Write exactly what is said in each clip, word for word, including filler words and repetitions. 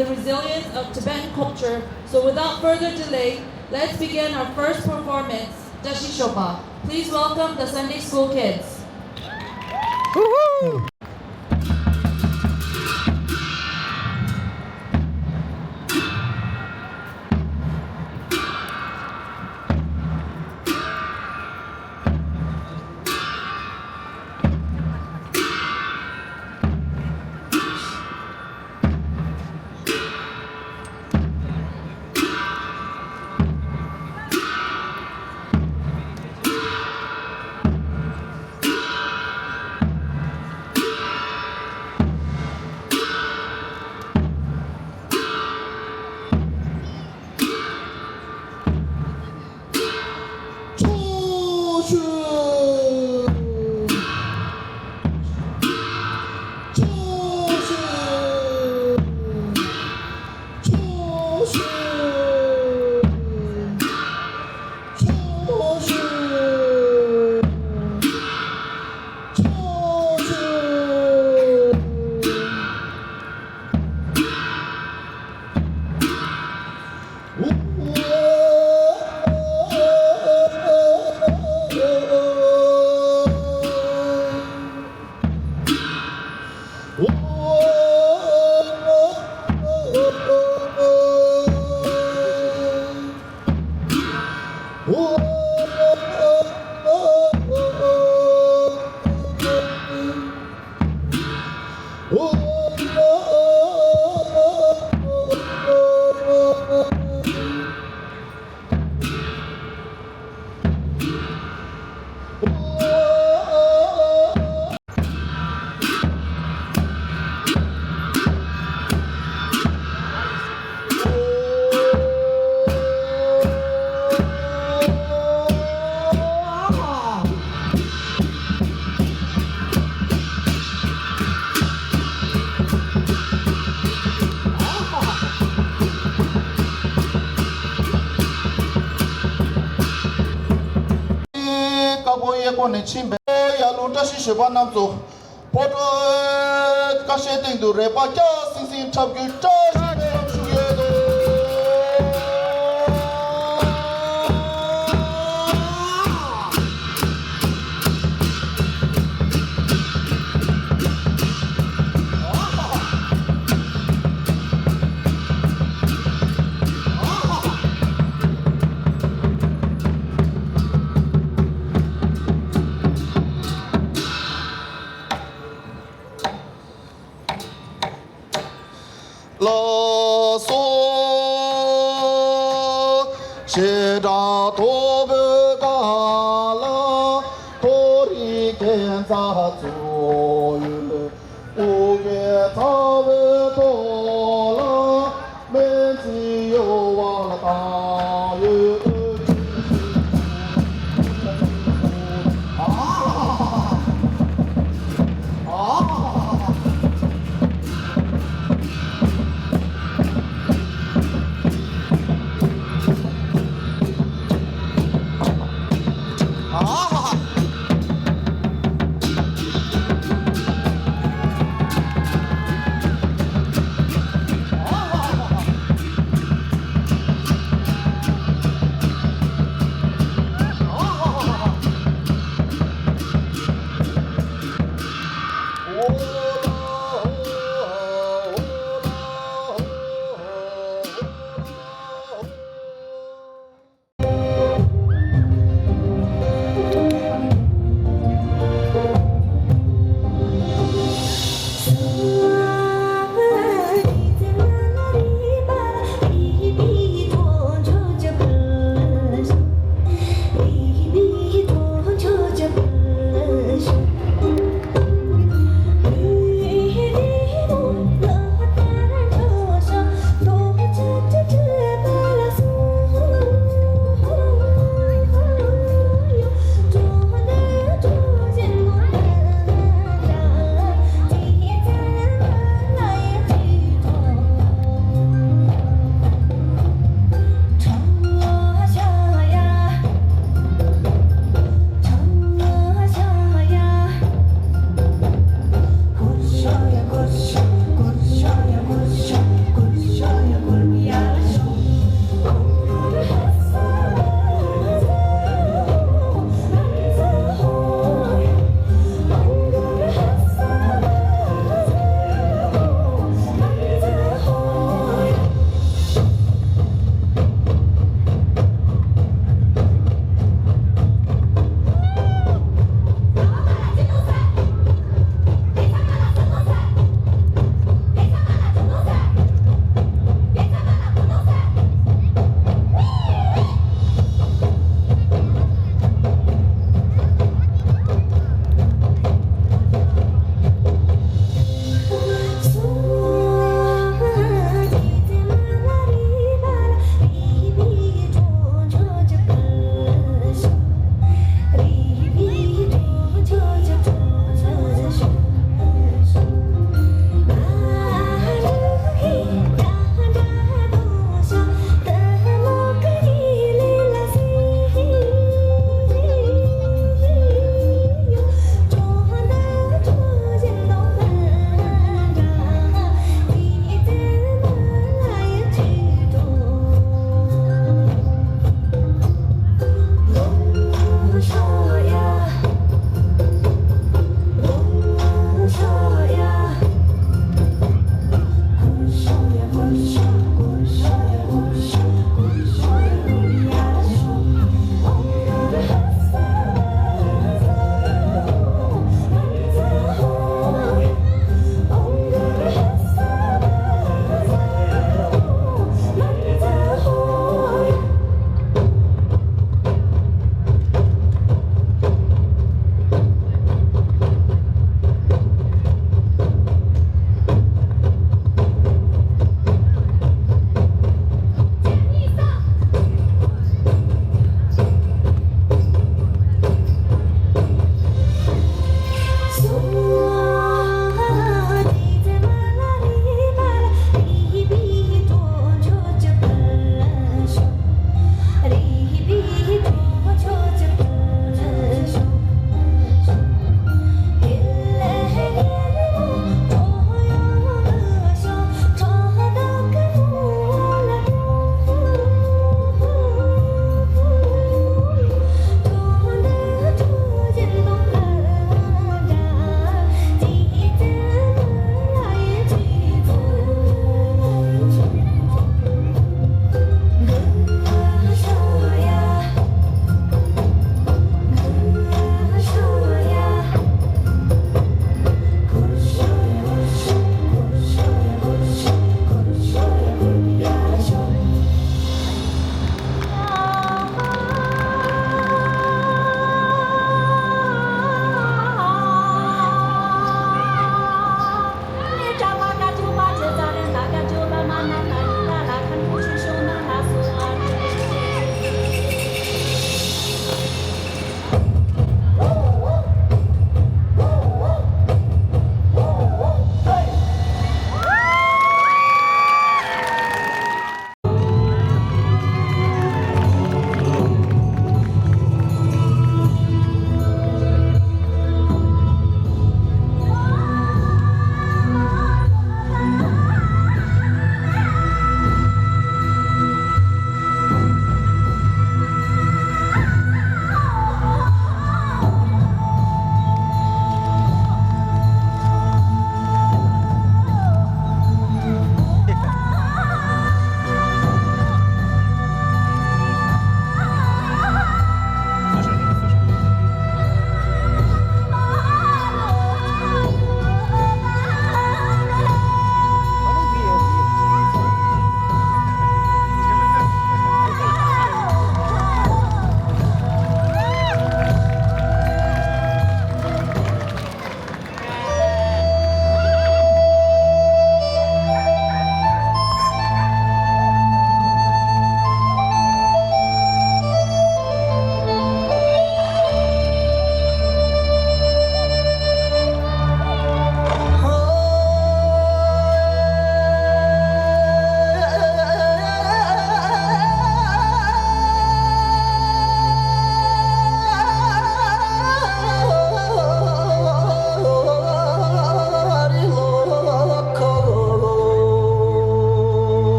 the resilience of Tibetan culture. So without further delay, let's begin our first performance, Tashi Shopa. Please welcome the Sunday school kids. དཀར་པོ་གཡས་སྐོར་ནས་ཕྱིན་པའི་ཡར་ཀླུང་བཀྲ་ཤིས་ཞོལ་པ་རྣམས་སུ། ཕོ་བྲང་ཀ་ཤའི་སྟེང་དུ་རལ་པ་སྐྱ་སིང་སིང་འཁྲབ་རྒྱུའི་བཀྲ་ཤིས་བདེ་ལེགས་ཞུ་ཡས་དོ། ལགས་སོ། བྱེ་བྲག་མཐོ་པོའི་ཀ་ལ་མཐོ་རིས་ཀན་ཚ་ཚོ་ཡོད། ཨོ་ཀེ་ཚ་བོའི་ཐོག་ལ་སྨན་རྩི་གཡོ་བ་ལ་བཏང་ཡོད། ཨ་ཧ་ཧ་ཧ། ཨ་ཧ་ཧ་ཧ། ཨ་ཧ་ཧ།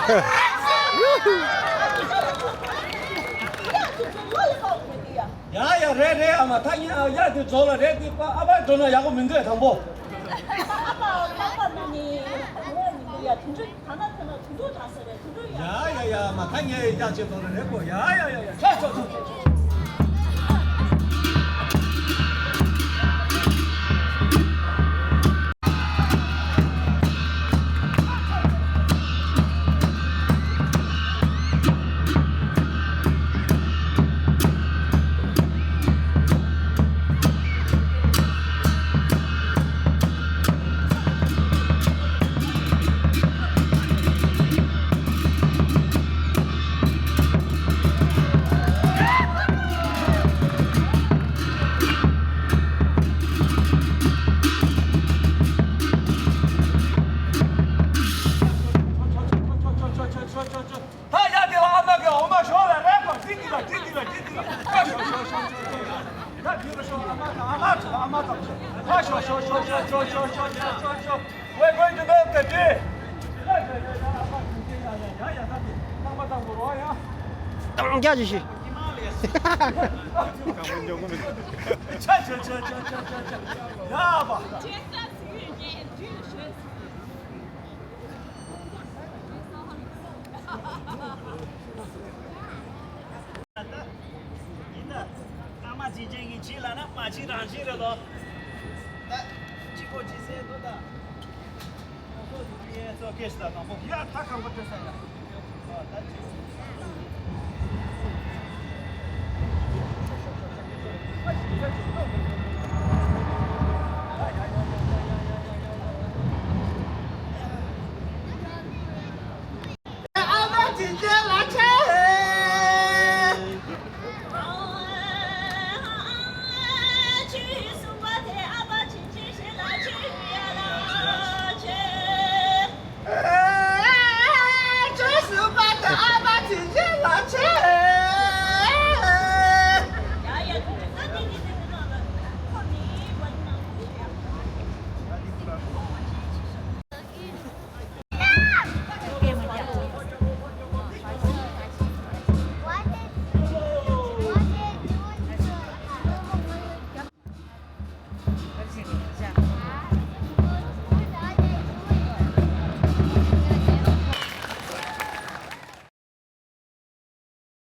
ཡ་ཡ་རེད་རེད། ཨ་མ་ད་ཡིན། ཨ་ཡ་དེ་རྫོགས་ལ་རེད། དེ་ཨ་ཕ་འགྲོ་ན་ཡག་པོ་མི་འདུག་དང་པོ། ཨ་ཕ་ཨ་ཕ་ན་ནི་ཡ་དུ་འགྲོ་ད་ན་ད་ན་དུ་འགྲོ་ད་ཟེར་རེད། དུ་འགྲོ་ཡ། ཡ་ཡ་ཡ། མ་ད་ངས་རྒྱག་བྱེད་དོ་ལ་རེད་གོ། ཡ་ཡ་ཡ་ཡ། ཆོག་ཆོག་ཆོག་ཆོག། ད་ཡ་དེ་ལ་ཨ་མ་གི་འོ་མ་ཞོག་ལ་རེད་པ། ཟིག་དེ་ལ་ཟིག་དེ་ལ་ཟིག་དེ་ལ། ད་ཞོག་ཞོག་ཞོག་ཞོག་ཞོག་ཞོག། ད་དེ་ལ་ཞོག་ཨ་མ་དང་ཨ་མ་དང་ཨ་མ་དང་། ད་ཞོག་ཞོག་ཞོག་ཞོག་ཞོག་ཞོག། We're going to milk the pig. ཡ་ཡ་ཡ་ཡ་ཡ། ད་དེ་ལྟ་མ་ལྟ་བོ་རོ་ཡ། ཏང་རྒྱ་ཇི་ཤི། ཆ་ཆ་ཆ་ཆ་ཆ་ཆ་ཆ། ཡ་བ། ཡིན་ད། ཨ་མ་བྱིན་ཅན་གྱི་བྱིན་ལ་ན་མ་བྱིན་རང་བྱིན་རེད་དོ། ད། གཅིག་པོ་བྱིན་སྲིད་དོ་ད། ཁོང་ཚོ་ཡིན་ཚོ་སྐད་ཤི་ད་དང་པོ་ཡ་ད་གང་པོ་སྤྲོད་ས་ཡ། ཨོ་ད་ཅི།